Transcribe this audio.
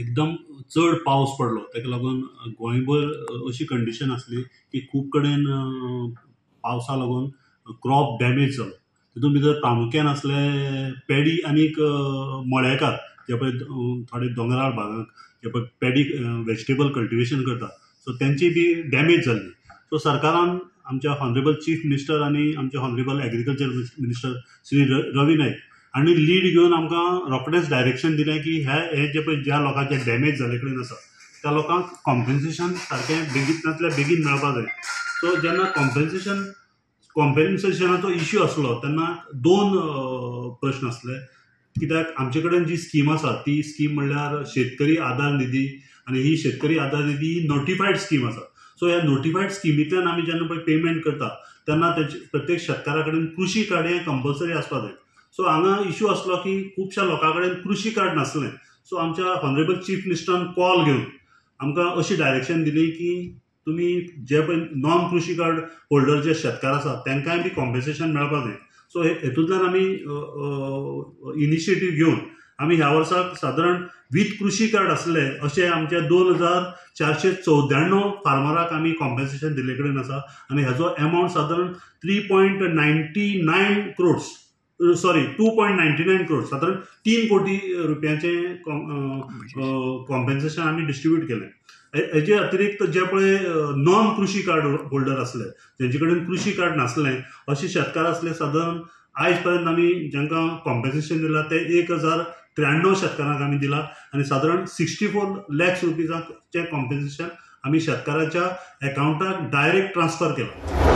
एकदम चड पावस पडलो, ताका लागून गोंयभर अशी कंडीशन आसली की खूब कडेन पावसा लागून क्रॉप डॅमेज जालो. तितून भितर प्रामुख्यान आसले पेडी आनीक मळेकार, जे पळय थोडे दोंगराळ भागांत जे पळय पेडी वेजिटेबल कल्टिवेशन करता, सो तेंची बी डॅमेज जाल्ली. सो सरकारान आमच्या हॉनरेबल चीफ मिनिस्टर आनी आमचे honourable agriculture minister Shri Ravi Naik हांणी लीड घेवन आमकां रोखडेंच डायरेक्शन दिलें की हे जे पळय ज्या लोकांचे डॅमेज जाल्ले कडेन आसा त्या लोकांक कॉम्पेन्सेशन सारकें बेगीनांतल्या बेगीन मेळपाक जाय. सो जेन्ना कॉम्पेन्सेशनाचो इश्यू आसलो तेन्ना दोन प्रश्न आसले, कित्याक आमचे कडेन जी स्कीम आसा ती स्कीम म्हणल्यार शेतकरी आदार निधी, आनी ही शेतकरी आदार निधी ही नोटिफायड स्कीम आसा. सो ह्या नोटिफायड स्किमींतल्यान आमी जेन्ना पळय पेमेंट करता तेन्ना तेजे प्रत्येक शेतकारा कडेन कृशी कार्ड हें कंपल्सरी आसपाक जाय. सो हांगा इश्यू आसलो की खुबश्या लोकां कडेन कृशी कार्ड नासलें. सो आमच्या हॉनरेबल चीफ मिनिस्टरान कॉल घेवन आमकां अशी डायरेक्शन दिली की तुमी जे पळय नॉन कृशी कार्ड होल्डर जे शेतकार आसा तांकांय बी कॉम्पेन्सेशन मेळपाक जाय. सो हेतूंतल्यान आमी इनिशिएटीव घेवन आमी ह्या वर्साक सादारण विथ कृशी कार्ड आसले अशे आमचे 2494 फार्मराक आमी कॉम्पेन्सेशन दिल्ले कडेन आसा, आनी हेजो एमावंट सादारण 3.99 क्रोड्स, सॉरी 2.99 क्रोड, सादारण 3 कोटी रुपयांचें कॉम्पेन्सेशन आमी डिस्ट्रिब्यूट केलें. हेजे अतिरिक्त जे पळय नॉन कृशी कार्ड होल्डर आसले, जेंचे कडेन कृशी कार्ड नासलें अशे शेतकार आसले, सादारण आयज पर्यंत आमी जांकां कॉम्पेन्सेशन दिलां ते 1093 शेतकारांक आमी दिलां, आनी सादारण 64 लॅक्स रुपीजाचें कॉम्पेन्सेशन आमी शेतकाराच्या एकावंटाक डायरेक्ट ट्रान्सफर केलां.